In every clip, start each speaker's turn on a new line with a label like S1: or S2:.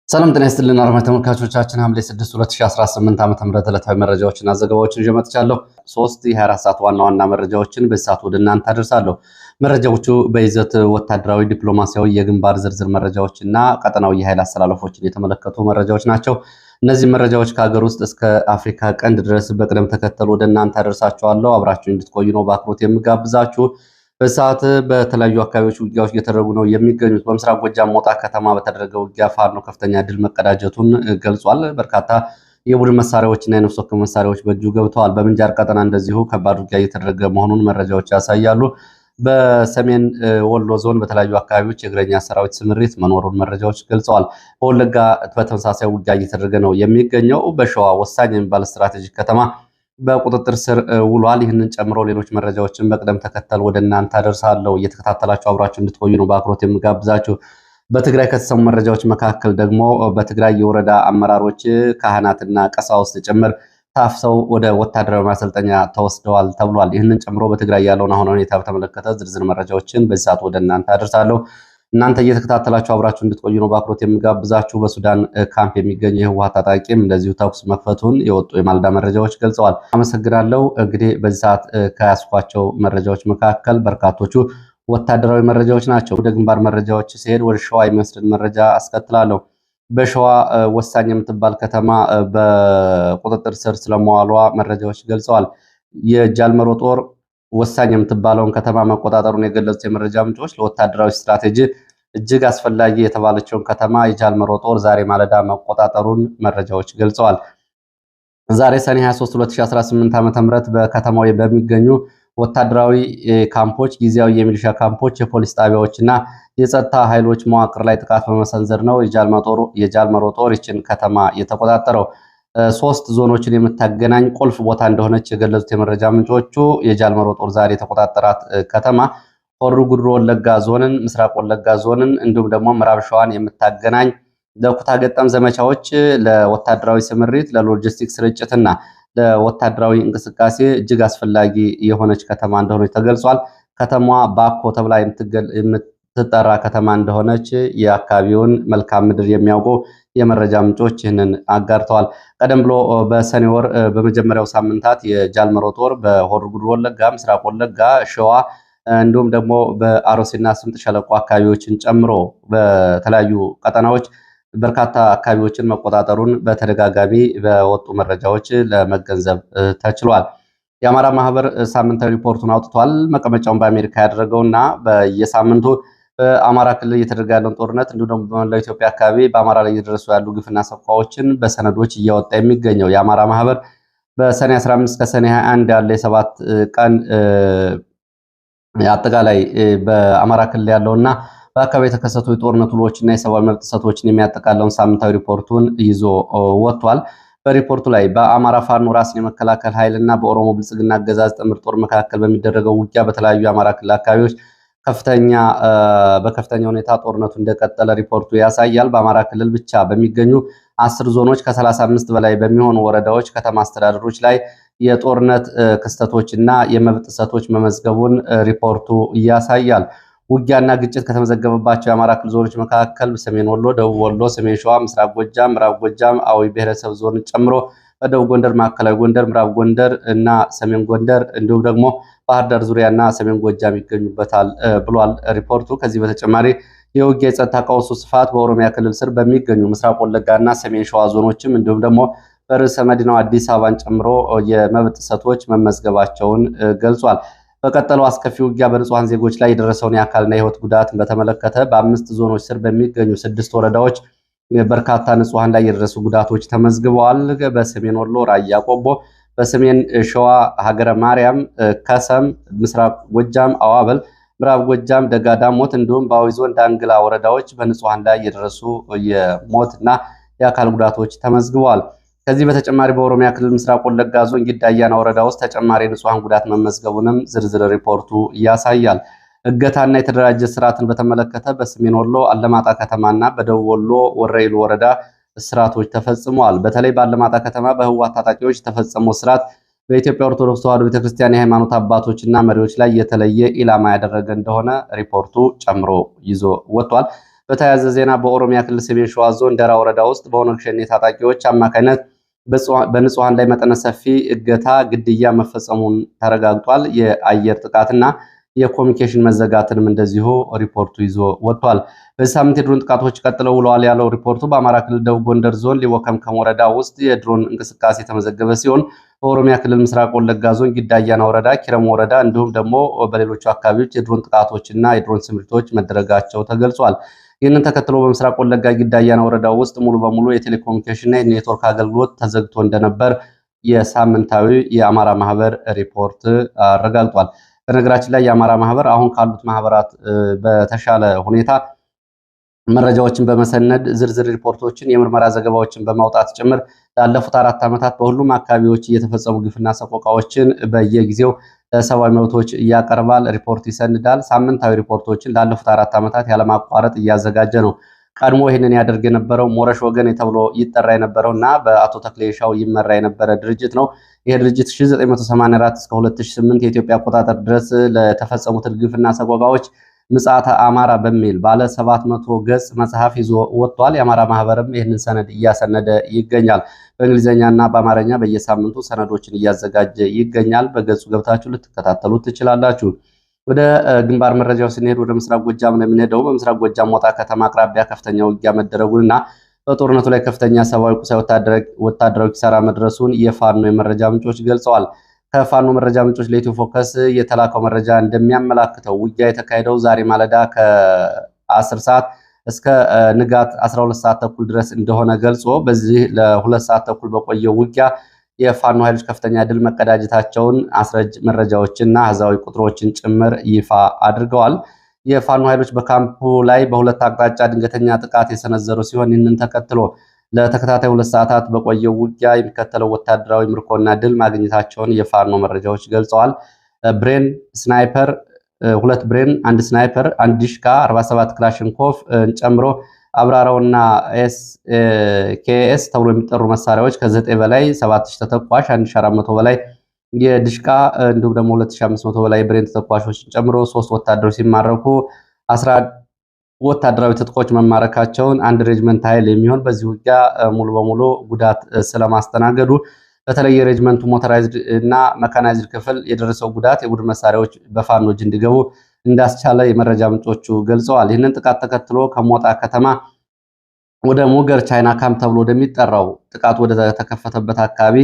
S1: ሰላም ጤና ይስጥልን አድማጭ ተመልካቾቻችን፣ ሐምሌ 6 2018 ዓ.ም ዕለታዊ መረጃዎችና ዘገባዎችን ይዤ መጥቻለሁ። ሶስት የ24 ሰዓት ዋና ዋና መረጃዎችን በዚህ ሰዓት ወደ እናንተ አደርሳለሁ። መረጃዎቹ በይዘት ወታደራዊ፣ ዲፕሎማሲያዊ፣ የግንባር ዝርዝር መረጃዎች እና ቀጠናዊ የኃይል አሰላለፎችን የተመለከቱ መረጃዎች ናቸው። እነዚህ መረጃዎች ከሀገር ውስጥ እስከ አፍሪካ ቀንድ ድረስ በቅደም ተከተል ወደ እናንተ አደርሳችኋለሁ። አብራችሁ እንድትቆዩ ነው በአክብሮት የምጋብዛችሁ። በሰዓት በተለያዩ አካባቢዎች ውጊያዎች እየተደረጉ ነው የሚገኙት። በምስራቅ ጎጃም ሞጣ ከተማ በተደረገ ውጊያ ፋኖ ከፍተኛ ድል መቀዳጀቱን ገልጿል። በርካታ የቡድን መሳሪያዎችና የነፍስ ወከፍ መሳሪያዎች በእጁ ገብተዋል። በምንጃር ቀጠና እንደዚሁ ከባድ ውጊያ እየተደረገ መሆኑን መረጃዎች ያሳያሉ። በሰሜን ወሎ ዞን በተለያዩ አካባቢዎች የእግረኛ ሰራዊት ስምሪት መኖሩን መረጃዎች ገልጸዋል። በወለጋ በተመሳሳይ ውጊያ እየተደረገ ነው የሚገኘው። በሸዋ ወሳኝ የሚባል ስትራቴጂክ ከተማ በቁጥጥር ስር ውሏል። ይህንን ጨምሮ ሌሎች መረጃዎችን በቅደም ተከተል ወደ እናንተ አደርሳለሁ። እየተከታተላችሁ አብራችሁ እንድትቆዩ ነው በአክብሮት የምጋብዛችሁ። በትግራይ ከተሰሙ መረጃዎች መካከል ደግሞ በትግራይ የወረዳ አመራሮች ካህናትና ቀሳውስት ጭምር ታፍሰው ወደ ወታደራዊ ማሰልጠኛ ተወስደዋል ተብሏል። ይህንን ጨምሮ በትግራይ ያለውን አሁን ሁኔታ በተመለከተ ዝርዝር መረጃዎችን በዚህ ሰዓት ወደ እናንተ አደርሳለሁ። እናንተ እየተከታተላችሁ አብራችሁ እንድትቆዩ ነው በአክብሮት የምጋብዛችሁ። በሱዳን ካምፕ የሚገኙ የህወሓት ታጣቂም እንደዚሁ ተኩስ መክፈቱን የወጡ የማለዳ መረጃዎች ገልጸዋል። አመሰግናለሁ። እንግዲህ በዚህ ሰዓት ከያስኳቸው መረጃዎች መካከል በርካቶቹ ወታደራዊ መረጃዎች ናቸው። ወደ ግንባር መረጃዎች ሲሄድ ወደ ሸዋ የሚወስድን መረጃ አስከትላለሁ። በሸዋ ወሳኝ የምትባል ከተማ በቁጥጥር ስር ስለመዋሏ መረጃዎች ገልጸዋል። የጃልመሮ ጦር ወሳኝ የምትባለውን ከተማ መቆጣጠሩን የገለጹት የመረጃ ምንጮች ለወታደራዊ ስትራቴጂ እጅግ አስፈላጊ የተባለችውን ከተማ የጃልመሮ ጦር ዛሬ ማለዳ መቆጣጠሩን መረጃዎች ገልጸዋል። ዛሬ ሰኔ 23 2018 ዓ.ም በከተማው በሚገኙ ወታደራዊ ካምፖች፣ ጊዜያዊ የሚሊሻ ካምፖች፣ የፖሊስ ጣቢያዎች እና የጸጥታ ኃይሎች መዋቅር ላይ ጥቃት በመሰንዘር ነው የጃልመሮ ጦር ይችን ከተማ የተቆጣጠረው። ሶስት ዞኖችን የምታገናኝ ቁልፍ ቦታ እንደሆነች የገለጹት የመረጃ ምንጮቹ የጃልመሮ ጦር ዛሬ የተቆጣጠራት ከተማ ሆሮ ጉዱሩ ወለጋ ዞንን፣ ምስራቅ ወለጋ ዞንን እንዲሁም ደግሞ ምዕራብ ሸዋን የምታገናኝ ለኩታ ገጠም ዘመቻዎች፣ ለወታደራዊ ስምሪት፣ ለሎጂስቲክስ ስርጭትና ለወታደራዊ እንቅስቃሴ እጅግ አስፈላጊ የሆነች ከተማ እንደሆነች ተገልጿል። ከተማዋ ባኮ ተብላ የምትጠራ ከተማ እንደሆነች የአካባቢውን መልካም ምድር የሚያውቁ የመረጃ ምንጮች ይህንን አጋርተዋል። ቀደም ብሎ በሰኔ ወር በመጀመሪያው ሳምንታት የጃልመሮ ጦር በሆሮ ጉዱሩ ወለጋ፣ ምስራቅ ወለጋ፣ ሸዋ እንዲሁም ደግሞ በአሮሲና ስምጥ ሸለቆ አካባቢዎችን ጨምሮ በተለያዩ ቀጠናዎች በርካታ አካባቢዎችን መቆጣጠሩን በተደጋጋሚ በወጡ መረጃዎች ለመገንዘብ ተችሏል። የአማራ ማህበር ሳምንታዊ ሪፖርቱን አውጥቷል። መቀመጫውን በአሜሪካ ያደረገውና በየሳምንቱ በአማራ ክልል እየተደረገ ያለውን ጦርነት እንዲሁም ደግሞ በመላው ኢትዮጵያ አካባቢ በአማራ ላይ እየደረሱ ያሉ ግፍና ሰቆቃዎችን በሰነዶች እያወጣ የሚገኘው የአማራ ማህበር በሰኔ 15 ከሰኔ 21 ያለ የሰባት ቀን አጠቃላይ በአማራ ክልል ያለውና በአካባቢ የተከሰቱ የጦርነት ውሎችና የሰብአዊ መብት ጥሰቶችን የሚያጠቃለውን ሳምንታዊ ሪፖርቱን ይዞ ወጥቷል። በሪፖርቱ ላይ በአማራ ፋኖ ራስን የመከላከል ኃይል እና በኦሮሞ ብልጽግና አገዛዝ ጥምር ጦር መካከል በሚደረገው ውጊያ በተለያዩ የአማራ ክልል አካባቢዎች በከፍተኛ ሁኔታ ጦርነቱ እንደቀጠለ ሪፖርቱ ያሳያል። በአማራ ክልል ብቻ በሚገኙ 10 ዞኖች ከ35 በላይ በሚሆኑ ወረዳዎች፣ ከተማ አስተዳደሮች ላይ የጦርነት ክስተቶች እና የመብት ጥሰቶች መመዝገቡን ሪፖርቱ ያሳያል። ውጊያና ግጭት ከተመዘገበባቸው የአማራ ክልል ዞኖች መካከል ሰሜን ወሎ፣ ደቡብ ወሎ፣ ሰሜን ሸዋ፣ ምስራቅ ጎጃም፣ ምዕራብ ጎጃም፣ አዊ ብሔረሰብ ዞን ጨምሮ በደቡብ ጎንደር፣ ማዕከላዊ ጎንደር፣ ምዕራብ ጎንደር እና ሰሜን ጎንደር እንዲሁም ደግሞ ባህር ዳር ዙሪያ እና ሰሜን ጎጃም ይገኙበታል ብሏል ሪፖርቱ። ከዚህ በተጨማሪ የውጊያ የጸጥታ ቀውሱ ስፋት በኦሮሚያ ክልል ስር በሚገኙ ምስራቅ ወለጋ እና ሰሜን ሸዋ ዞኖችም እንዲሁም ደግሞ በርዕሰ መዲናው አዲስ አበባን ጨምሮ የመብት ጥሰቶች መመዝገባቸውን ገልጿል። በቀጠለው አስከፊ ውጊያ በንጹሐን ዜጎች ላይ የደረሰውን የአካልና የሕይወት ጉዳት በተመለከተ በአምስት ዞኖች ስር በሚገኙ ስድስት ወረዳዎች በርካታ ንጹሐን ላይ የደረሱ ጉዳቶች ተመዝግበዋል። በሰሜን ወሎ ራያ ቆቦ፣ በሰሜን ሸዋ ሀገረ ማርያም፣ ከሰም፣ ምስራቅ ጎጃም አዋበል፣ ምዕራብ ጎጃም ደጋ ዳሞት እንዲሁም በአዊ ዞን ዳንግላ ወረዳዎች በንጹሐን ላይ የደረሱ የሞት እና የአካል ጉዳቶች ተመዝግበዋል። ከዚህ በተጨማሪ በኦሮሚያ ክልል ምስራቅ ወለጋ ዞን ጊዳ አያና ወረዳ ውስጥ ተጨማሪ የንጹሐን ጉዳት መመዝገቡንም ዝርዝር ሪፖርቱ ያሳያል። እገታና የተደራጀ ስርዓትን በተመለከተ በሰሜን ወሎ አለማጣ ከተማና በደቡብ ወሎ ወረኢሉ ወረዳ እስራቶች ተፈጽመዋል። በተለይ በአለማጣ ከተማ በህወሓት ታጣቂዎች የተፈጸመው እስራት በኢትዮጵያ ኦርቶዶክስ ተዋሕዶ ቤተክርስቲያን የሃይማኖት አባቶችና መሪዎች ላይ የተለየ ኢላማ ያደረገ እንደሆነ ሪፖርቱ ጨምሮ ይዞ ወጥቷል። በተያያዘ ዜና በኦሮሚያ ክልል ሰሜን ሸዋ ዞን ደራ ወረዳ ውስጥ በኦነግ ሸኔ ታጣቂዎች አማካኝነት በንጹሐን ላይ መጠነ ሰፊ እገታ፣ ግድያ መፈጸሙን ተረጋግጧል። የአየር ጥቃትና የኮሚኒኬሽን መዘጋትንም እንደዚሁ ሪፖርቱ ይዞ ወጥቷል። በዚህ ሳምንት የድሮን ጥቃቶች ቀጥለው ውለዋል ያለው ሪፖርቱ በአማራ ክልል ደቡብ ጎንደር ዞን ሊቦ ከምከም ወረዳ ውስጥ የድሮን እንቅስቃሴ የተመዘገበ ሲሆን በኦሮሚያ ክልል ምስራቅ ወለጋ ዞን ጊዳ አያና ወረዳ፣ ኪረም ወረዳ እንዲሁም ደግሞ በሌሎቹ አካባቢዎች የድሮን ጥቃቶች እና የድሮን ስምሪቶች መደረጋቸው ተገልጿል። ይህንን ተከትሎ በምስራቅ ወለጋ ጊዳ አያና ወረዳ ውስጥ ሙሉ በሙሉ የቴሌኮሙኒኬሽን እና የኔትወርክ አገልግሎት ተዘግቶ እንደነበር የሳምንታዊ የአማራ ማህበር ሪፖርት አረጋግጧል። በነገራችን ላይ የአማራ ማህበር አሁን ካሉት ማህበራት በተሻለ ሁኔታ መረጃዎችን በመሰነድ ዝርዝር ሪፖርቶችን፣ የምርመራ ዘገባዎችን በማውጣት ጭምር ላለፉት 4 ዓመታት በሁሉም አካባቢዎች እየተፈጸሙ ግፍና ሰቆቃዎችን በየጊዜው ለሰብአዊ መብቶች ያቀርባል፣ ሪፖርት ይሰንዳል። ሳምንታዊ ሪፖርቶችን ላለፉት 4 ዓመታት ያለማቋረጥ እያዘጋጀ ነው። ቀድሞ ይህንን ያደርግ የነበረው ሞረሽ ወገን ተብሎ ይጠራ የነበረው እና በአቶ ተክሌሻው ይመራ የነበረ ድርጅት ነው። ይህ ድርጅት 1984 እስከ 2008 የኢትዮጵያ አቆጣጠር ድረስ ለተፈጸሙት ግፍና ሰቆቃዎች ምጽአተ አማራ በሚል ባለ 700 ገጽ መጽሐፍ ይዞ ወጥቷል። የአማራ ማህበርም ይህንን ሰነድ እያሰነደ ይገኛል። በእንግሊዝኛና በአማርኛ በየሳምንቱ ሰነዶችን እያዘጋጀ ይገኛል። በገጹ ገብታችሁ ልትከታተሉ ትችላላችሁ። ወደ ግንባር መረጃው ስንሄድ ወደ ምስራቅ ጎጃም ነው የምንሄደው። በምስራቅ ጎጃም ሞጣ ከተማ አቅራቢያ ከፍተኛ ውጊያ መደረጉንና በጦርነቱ ላይ ከፍተኛ ሰብአዊ፣ ቁሳዊ፣ ወታደራዊ ኪሳራ መድረሱን የፋኖ የመረጃ ምንጮች ገልጸዋል። ከፋኖ መረጃ ምንጮች ለኢትዮ ፎከስ የተላከው መረጃ እንደሚያመላክተው ውጊያ የተካሄደው ዛሬ ማለዳ ከ10 ሰዓት እስከ ንጋት 12 ሰዓት ተኩል ድረስ እንደሆነ ገልጾ በዚህ ለ2 ሰዓት ተኩል በቆየው ውጊያ የፋኖ ኃይሎች ከፍተኛ ድል መቀዳጀታቸውን አስረጅ መረጃዎችና አሃዛዊ ቁጥሮችን ጭምር ይፋ አድርገዋል። የፋኖ ኃይሎች በካምፑ ላይ በሁለት አቅጣጫ ድንገተኛ ጥቃት የሰነዘሩ ሲሆን ይህንን ተከትሎ ለተከታታይ 2 ሰዓታት በቆየው ውጊያ የሚከተለው ወታደራዊ ምርኮና ድል ማግኘታቸውን የፋኖ መረጃዎች ገልጸዋል። ብሬን፣ ስናይፐር፣ 2 ብሬን፣ 1 ስናይፐር፣ 1 ዲሽቃ፣ 47 ክላሽንኮቭ ጨምሮ አብራራውና ኤስኬኤስ ተብሎ የሚጠሩ መሳሪያዎች ከ9 በላይ 7000 ተተኳሽ፣ 1400 በላይ የድሽቃ እንዲሁም ደግሞ 2500 በላይ ብሬን ተተኳሾችን ጨምሮ 3 ወታደሮች ሲማረኩ 11 ወታደራዊ ትጥቆች መማረካቸውን፣ አንድ ሬጅመንት ኃይል የሚሆን በዚህ ውጊያ ሙሉ በሙሉ ጉዳት ስለማስተናገዱ፣ በተለይ የሬጅመንቱ ሞተራይዝድ እና መካናይዝድ ክፍል የደረሰው ጉዳት የቡድን መሳሪያዎች በፋኖ እጅ እንዲገቡ እንዳስቻለ የመረጃ ምንጮቹ ገልጸዋል። ይህንን ጥቃት ተከትሎ ከሞጣ ከተማ ወደ ሙገር ቻይና ካምፕ ተብሎ ወደሚጠራው ጥቃት ወደ ተከፈተበት አካባቢ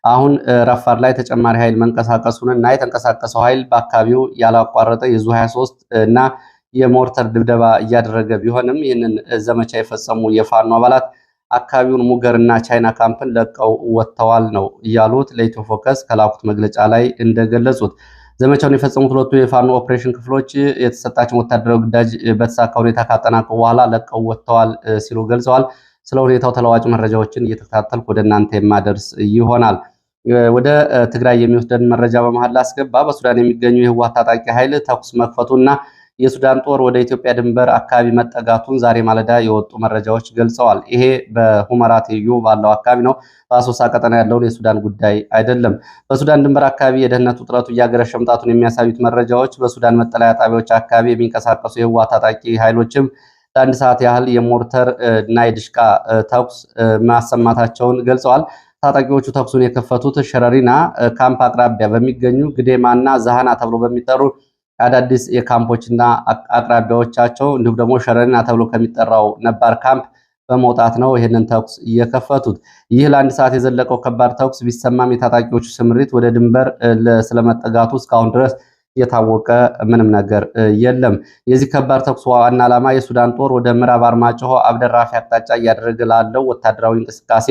S1: አሁን ረፋድ ላይ ተጨማሪ ኃይል መንቀሳቀሱን እና የተንቀሳቀሰው ኃይል በአካባቢው ያላቋረጠ የዙ 23 እና የሞርተር ድብደባ እያደረገ ቢሆንም ይህንን ዘመቻ የፈጸሙ የፋኖ አባላት አካባቢውን ሙገርና ቻይና ካምፕን ለቀው ወጥተዋል ነው እያሉት ለኢትዮ ፎከስ ከላኩት መግለጫ ላይ እንደገለጹት። ዘመቻውን የፈጸሙት ሁለቱ የፋኖ ኦፕሬሽን ክፍሎች የተሰጣቸውን ወታደራዊ ግዳጅ በተሳካ ሁኔታ ካጠናቀቁ በኋላ ለቀው ወጥተዋል ሲሉ ገልጸዋል። ስለ ሁኔታው ተለዋጭ መረጃዎችን እየተከታተልኩ ወደ እናንተ የማደርስ ይሆናል። ወደ ትግራይ የሚወስደን መረጃ በመሀል ላስገባ። በሱዳን የሚገኙ የህወሓት ታጣቂ ኃይል ተኩስ መክፈቱና የሱዳን ጦር ወደ ኢትዮጵያ ድንበር አካባቢ መጠጋቱን ዛሬ ማለዳ የወጡ መረጃዎች ገልጸዋል። ይሄ በሁመራ ትይዩ ባለው አካባቢ ነው። በአሶሳ ቀጠና ያለውን የሱዳን ጉዳይ አይደለም። በሱዳን ድንበር አካባቢ የደህንነት ውጥረቱ እያገረሸ መምጣቱን የሚያሳዩት መረጃዎች በሱዳን መጠለያ ጣቢያዎች አካባቢ የሚንቀሳቀሱ የህወሓት ታጣቂ ኃይሎችም ለአንድ ሰዓት ያህል የሞርተር እና የድሽቃ ተኩስ ማሰማታቸውን ገልጸዋል። ታጣቂዎቹ ተኩሱን የከፈቱት ሸረሪና ካምፕ አቅራቢያ በሚገኙ ግዴማና ዛሃና ተብሎ በሚጠሩ አዳዲስ የካምፖችና አቅራቢያዎቻቸው እንዲሁም ደግሞ ሸረሪና ተብሎ ከሚጠራው ነባር ካምፕ በመውጣት ነው ይህንን ተኩስ እየከፈቱት። ይህ ለአንድ ሰዓት የዘለቀው ከባድ ተኩስ ቢሰማም የታጣቂዎቹ ስምሪት ወደ ድንበር ስለመጠጋቱ እስካሁን ድረስ የታወቀ ምንም ነገር የለም። የዚህ ከባድ ተኩስ ዋና ዓላማ የሱዳን ጦር ወደ ምዕራብ አርማጭሆ አብደራፊ አቅጣጫ እያደረገ ላለው ወታደራዊ እንቅስቃሴ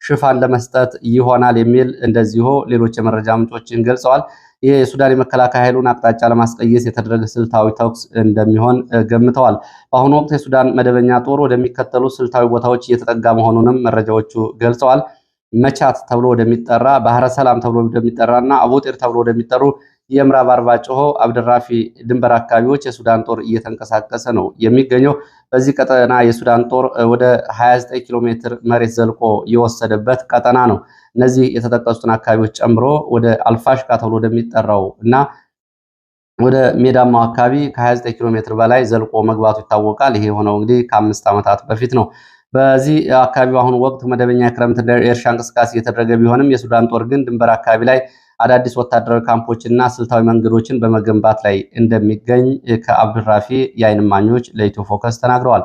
S1: ሽፋን ለመስጠት ይሆናል የሚል እንደዚሁ ሌሎች የመረጃ ምንጮችን ገልጸዋል። ይህ የሱዳን የመከላከያ ኃይሉን አቅጣጫ ለማስቀየስ የተደረገ ስልታዊ ተኩስ እንደሚሆን ገምተዋል። በአሁኑ ወቅት የሱዳን መደበኛ ጦር ወደሚከተሉ ስልታዊ ቦታዎች እየተጠጋ መሆኑንም መረጃዎቹ ገልጸዋል። መቻት ተብሎ ወደሚጠራ፣ ባህረ ሰላም ተብሎ ወደሚጠራና አቡጤር ተብሎ ወደሚጠሩ የምዕራብ አርማጭሆ አብደራፊ ድንበር አካባቢዎች የሱዳን ጦር እየተንቀሳቀሰ ነው የሚገኘው። በዚህ ቀጠና የሱዳን ጦር ወደ 29 ኪሎ ሜትር መሬት ዘልቆ የወሰደበት ቀጠና ነው። እነዚህ የተጠቀሱትን አካባቢዎች ጨምሮ ወደ አልፋሽቃ ተብሎ ወደሚጠራው እና ወደ ሜዳማው አካባቢ ከ29 ኪሎ ሜትር በላይ ዘልቆ መግባቱ ይታወቃል። ይሄ የሆነው እንግዲህ ከ5 ዓመታት በፊት ነው። በዚህ አካባቢ በአሁኑ ወቅት መደበኛ የክረምት የእርሻ እንቅስቃሴ እየተደረገ ቢሆንም የሱዳን ጦር ግን ድንበር አካባቢ ላይ አዳዲስ ወታደራዊ ካምፖችና ስልታዊ መንገዶችን በመገንባት ላይ እንደሚገኝ ከአብዱራፊ የዓይን እማኞች ለኢትዮ ፎከስ ተናግረዋል።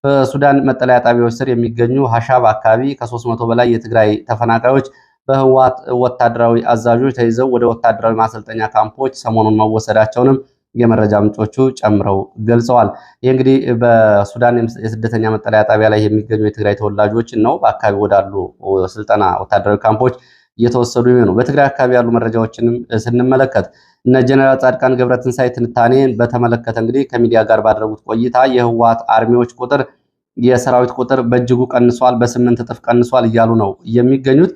S1: በሱዳን መጠለያ ጣቢያዎች ስር የሚገኙ ሀሻብ አካባቢ ከ300 በላይ የትግራይ ተፈናቃዮች በህወሓት ወታደራዊ አዛዦች ተይዘው ወደ ወታደራዊ ማሰልጠኛ ካምፖች ሰሞኑን መወሰዳቸውንም የመረጃ ምንጮቹ ጨምረው ገልጸዋል። ይህ እንግዲህ በሱዳን የስደተኛ መጠለያ ጣቢያ ላይ የሚገኙ የትግራይ ተወላጆችን ነው በአካባቢ ወዳሉ ስልጠና ወታደራዊ ካምፖች እየተወሰዱ ነው። በትግራይ አካባቢ ያሉ መረጃዎችንም ስንመለከት እነ ጀነራል ጻድቃን ገብረትንሳኤ ትንታኔን በተመለከተ እንግዲህ ከሚዲያ ጋር ባደረጉት ቆይታ የህወሓት army ዎች ቁጥር፣ የሰራዊት ቁጥር በእጅጉ ቀንሷል፣ በ8 እጥፍ ቀንሷል እያሉ ነው የሚገኙት።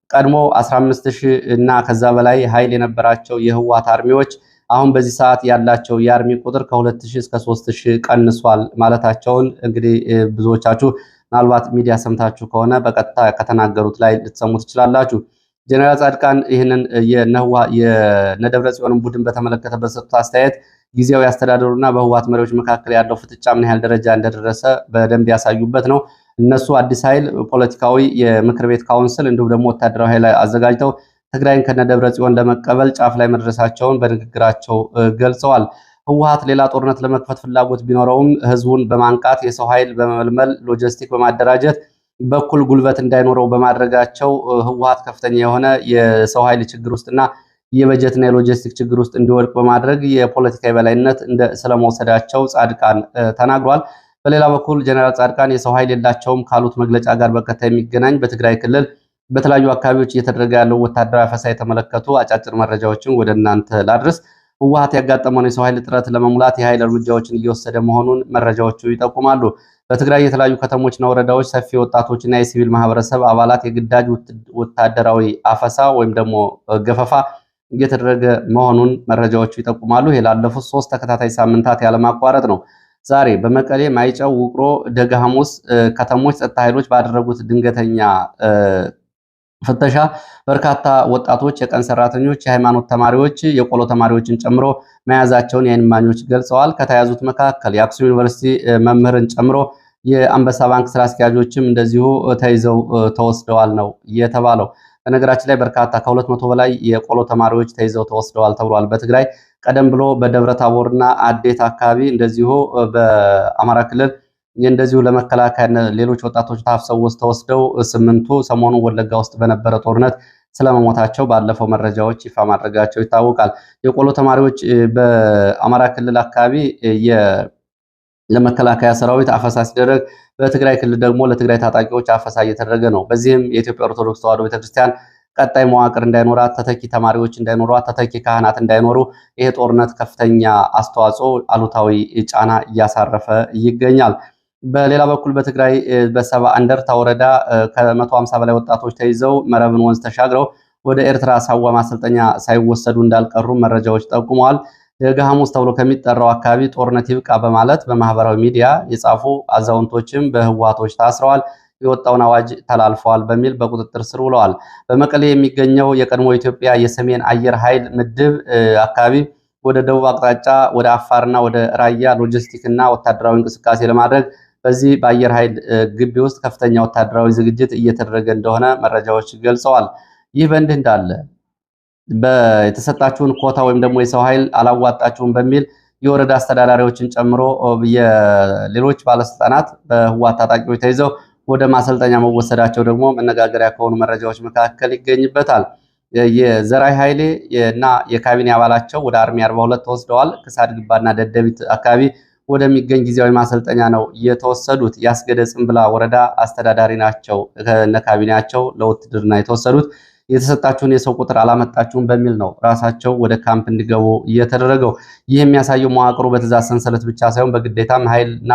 S1: ቀድሞ 15 ሺህ እና ከዛ በላይ ኃይል የነበራቸው የህወሓት army ዎች አሁን በዚህ ሰዓት ያላቸው የ army ቁጥር ከ2000 እስከ 3000 ቀንሷል ማለታቸውን እንግዲህ ብዙዎቻችሁ ምናልባት ሚዲያ ሰምታችሁ ከሆነ በቀጥታ ከተናገሩት ላይ ልትሰሙ ትችላላችሁ። ጀነራል ጻድቃን ይህንን የነደብረ ጽዮንን ቡድን በተመለከተ በሰጡት አስተያየት ጊዜያዊ አስተዳደሩና በህወሓት መሪዎች መካከል ያለው ፍጥጫ ምን ያህል ደረጃ እንደደረሰ በደንብ ያሳዩበት ነው። እነሱ አዲስ ኃይል፣ ፖለቲካዊ የምክር ቤት council እንዲሁም ደግሞ ወታደራዊ ኃይል አዘጋጅተው ትግራይን ከነደብረ ጽዮን ለመቀበል ጫፍ ላይ መድረሳቸውን በንግግራቸው ገልጸዋል። ህወሓት ሌላ ጦርነት ለመክፈት ፍላጎት ቢኖረውም ህዝቡን በማንቃት፣ የሰው ኃይል በመመልመል፣ ሎጂስቲክ በማደራጀት በኩል ጉልበት እንዳይኖረው በማድረጋቸው ህወሓት ከፍተኛ የሆነ የሰው ኃይል ችግር ውስጥና የበጀትና የሎጂስቲክ ችግር ውስጥ እንዲወድቅ በማድረግ የፖለቲካ የበላይነት ስለመውሰዳቸው ጻድቃን ተናግሯል። በሌላ በኩል ጀነራል ጻድቃን የሰው ኃይል የላቸውም ካሉት መግለጫ ጋር በቀጥታ የሚገናኝ በትግራይ ክልል በተለያዩ አካባቢዎች እየተደረገ ያለው ወታደራዊ አፈሳ የተመለከቱ አጫጭር መረጃዎችን ወደ እናንተ ላድርስ። ህወሓት ያጋጠመውን የሰው ኃይል እጥረት ለመሙላት የኃይል እርምጃዎችን እየወሰደ መሆኑን መረጃዎቹ ይጠቁማሉ። በትግራይ የተለያዩ ከተሞችና ወረዳዎች ሰፊ ወጣቶችና የሲቪል ማህበረሰብ አባላት የግዳጅ ወታደራዊ አፈሳ ወይም ደግሞ ገፈፋ እየተደረገ መሆኑን መረጃዎቹ ይጠቁማሉ። ይህ ላለፉት 3 ተከታታይ ሳምንታት ያለማቋረጥ ነው። ዛሬ በመቀሌ፣ ማይጨው፣ ውቅሮ፣ ደጋ ሐሙስ ከተሞች ጸጥታ ኃይሎች ባደረጉት ድንገተኛ ፍተሻ በርካታ ወጣቶች፣ የቀን ሰራተኞች፣ የሃይማኖት ተማሪዎች፣ የቆሎ ተማሪዎችን ጨምሮ መያዛቸውን የዓይን እማኞች ገልጸዋል። ከተያዙት መካከል የአክሱም ዩኒቨርሲቲ መምህርን ጨምሮ የአንበሳ ባንክ ስራ አስኪያጆችም እንደዚሁ ተይዘው ተወስደዋል ነው የተባለው። በነገራችን ላይ በርካታ ከ200 በላይ የቆሎ ተማሪዎች ተይዘው ተወስደዋል ተብሏል። በትግራይ ቀደም ብሎ በደብረ ታቦርና አዴት አካባቢ እንደዚሁ በአማራ ክልል እንደዚሁ ለመከላከያ ሌሎች ወጣቶች ታፍሰው ተወስደው ስምንቱ ሰሞኑን ወለጋ ውስጥ በነበረ ጦርነት ስለመሞታቸው ባለፈው መረጃዎች ይፋ ማድረጋቸው ይታወቃል። የቆሎ ተማሪዎች በአማራ ክልል አካባቢ ለመከላከያ ሰራዊት አፈሳ ሲደረግ፣ በትግራይ ክልል ደግሞ ለትግራይ ታጣቂዎች አፈሳ እየተደረገ ነው። በዚህም የኢትዮጵያ ኦርቶዶክስ ተዋሕዶ ቤተክርስቲያን ቀጣይ መዋቅር እንዳይኖራት፣ ተተኪ ተማሪዎች እንዳይኖሯት፣ ተተኪ ካህናት እንዳይኖሩ ይሄ ጦርነት ከፍተኛ አስተዋጽኦ፣ አሉታዊ ጫና እያሳረፈ ይገኛል። በሌላ በኩል በትግራይ በሰባ እንደርታ ወረዳ ከ150 በላይ ወጣቶች ተይዘው መረብን ወንዝ ተሻግረው ወደ ኤርትራ ሳዋ ማሰልጠኛ ሳይወሰዱ እንዳልቀሩ መረጃዎች ጠቁመዋል። ደጋ ሐሙስ ተብሎ ከሚጠራው አካባቢ ጦርነት ይብቃ በማለት በማህበራዊ ሚዲያ የጻፉ አዛውንቶችም በህወሓቶች ታስረዋል። የወጣውን አዋጅ ተላልፈዋል በሚል በቁጥጥር ስር ውለዋል። በመቀሌ የሚገኘው የቀድሞ ኢትዮጵያ የሰሜን አየር ኃይል ምድብ አካባቢ ወደ ደቡብ አቅጣጫ ወደ አፋርና ወደ ራያ ሎጂስቲክ እና ወታደራዊ እንቅስቃሴ ለማድረግ በዚህ በአየር ኃይል ግቢ ውስጥ ከፍተኛ ወታደራዊ ዝግጅት እየተደረገ እንደሆነ መረጃዎች ገልጸዋል። ይህ በእንዲህ እንዳለ የተሰጣችሁን ኮታ ወይም ደግሞ የሰው ኃይል አላዋጣችሁም በሚል የወረዳ አስተዳዳሪዎችን ጨምሮ የሌሎች ባለስልጣናት በህወሓት ታጣቂዎች ተይዘው ወደ ማሰልጠኛ መወሰዳቸው ደግሞ መነጋገሪያ ከሆኑ መረጃዎች መካከል ይገኝበታል። የዘራይ ኃይሌ እና የካቢኔ አባላቸው ወደ army 42 ተወስደዋል። ክሳድ ግባና ደደቢት አካባቢ ወደሚገኝ ጊዜያዊ ማሰልጠኛ ነው የተወሰዱት። የአስገደ ጽምብላ ወረዳ አስተዳዳሪ ናቸው ከነ ካቢኔያቸው ለውትድርና የተወሰዱት። የተሰጣችሁን የሰው ቁጥር አላመጣችሁም በሚል ነው ራሳቸው ወደ ካምፕ እንዲገቡ እየተደረገው። ይህ የሚያሳየው መዋቅሩ በትእዛዝ ሰንሰለት ብቻ ሳይሆን በግዴታም ኃይልና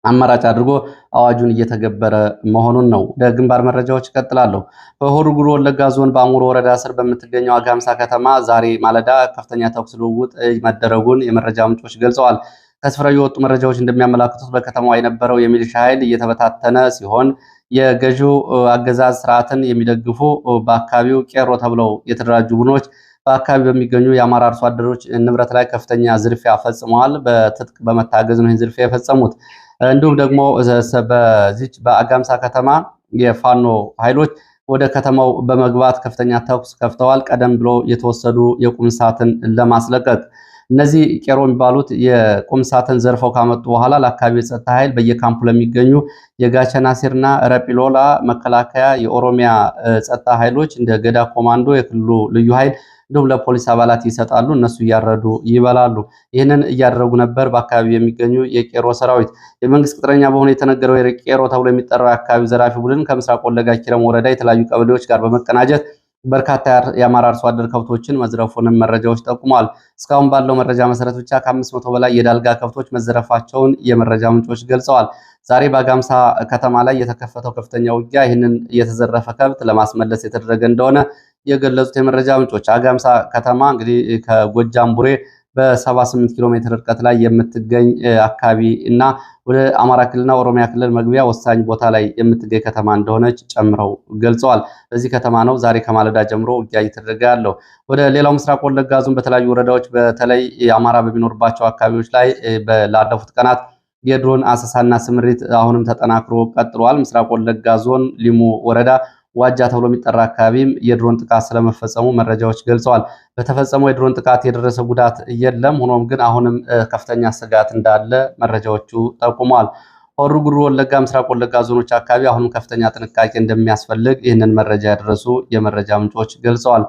S1: አማራጭ አድርጎ አዋጁን እየተገበረ መሆኑን ነው። ወደ ግንባር መረጃዎች እቀጥላለሁ። በሆሮ ጉዱሩ ወለጋ ዞን በአሙሩ ወረዳ ስር በምትገኘው አጋምሳ ከተማ ዛሬ ማለዳ ከፍተኛ ተኩስ ልውውጥ መደረጉን የመረጃ ምንጮች ገልጸዋል። ከስፍራው የወጡ መረጃዎች እንደሚያመላክቱት በከተማዋ የነበረው የሚሊሻ ኃይል እየተበታተነ ሲሆን የገዢው አገዛዝ ስርዓትን የሚደግፉ በአካባቢው ቄሮ ተብለው የተደራጁ ቡድኖች በአካባቢ በሚገኙ የአማራ አርሶ አደሮች ንብረት ላይ ከፍተኛ ዝርፊያ ፈጽመዋል። በትጥቅ በመታገዝ ነው ይህን ዝርፊያ የፈጸሙት። እንዲሁም ደግሞ በዚች በአጋምሳ ከተማ የፋኖ ኃይሎች ወደ ከተማው በመግባት ከፍተኛ ተኩስ ከፍተዋል። ቀደም ብሎ የተወሰዱ የቁም ሰዓትን ለማስለቀቅ እነዚህ ቄሮ የሚባሉት የቁም ሰዓትን ዘርፈው ካመጡ በኋላ ለአካባቢው የጸጥታ ኃይል በየካምፑ ለሚገኙ የጋቸና ሲርና ረጲሎላ መከላከያ፣ የኦሮሚያ ጸጥታ ኃይሎች እንደ ገዳ ኮማንዶ፣ የክልሉ ልዩ ኃይል እንዲሁም ለፖሊስ አባላት ይሰጣሉ። እነሱ እያረዱ ይበላሉ። ይህንን እያደረጉ ነበር በአካባቢው የሚገኙ የቄሮ ሰራዊት። የመንግስት ቅጥረኛ በሆነ የተነገረው የቄሮ ተብሎ የሚጠራው የአካባቢው ዘራፊ ቡድን ከምስራቅ ወለጋ ኪረም ወረዳ የተለያዩ ቀበሌዎች ጋር በመቀናጀት በርካታ የአማራ አርሶ አደር ከብቶችን መዝረፉንም መረጃዎች ጠቁመዋል። እስካሁን ባለው መረጃ መሰረት ብቻ ከ500 በላይ የዳልጋ ከብቶች መዘረፋቸውን የመረጃ ምንጮች ገልጸዋል። ዛሬ በአጋምሳ ከተማ ላይ የተከፈተው ከፍተኛ ውጊያ ይህንን የተዘረፈ ከብት ለማስመለስ የተደረገ እንደሆነ የገለጹት የመረጃ ምንጮች አጋምሳ ከተማ እንግዲህ ከጎጃም ቡሬ በ78 ኪሎ ሜትር ርቀት ላይ የምትገኝ አካባቢ እና ወደ አማራ ክልልና ኦሮሚያ ክልል መግቢያ ወሳኝ ቦታ ላይ የምትገኝ ከተማ እንደሆነች ጨምረው ገልጸዋል። በዚህ ከተማ ነው ዛሬ ከማለዳ ጀምሮ ውጊያ እየተደረገ ያለው። ወደ ሌላው ምስራቅ ወለጋ ዞን በተለያዩ ወረዳዎች በተለይ አማራ በሚኖርባቸው አካባቢዎች ላይ ላለፉት ቀናት የድሮን አሰሳና ስምሪት አሁንም ተጠናክሮ ቀጥሏል። ምስራቅ ወለጋ ዞን ሊሙ ወረዳ ዋጃ ተብሎ የሚጠራ አካባቢም የድሮን ጥቃት ስለመፈጸሙ መረጃዎች ገልጸዋል። በተፈጸመው የድሮን ጥቃት የደረሰ ጉዳት የለም። ሆኖም ግን አሁንም ከፍተኛ ስጋት እንዳለ መረጃዎቹ ጠቁመዋል። ሆሮ ጉዱሩ ወለጋ፣ ምስራቅ ወለጋ ዞኖች አካባቢ አሁንም ከፍተኛ ጥንቃቄ እንደሚያስፈልግ ይህንን መረጃ ያደረሱ የመረጃ ምንጮች ገልጸዋል።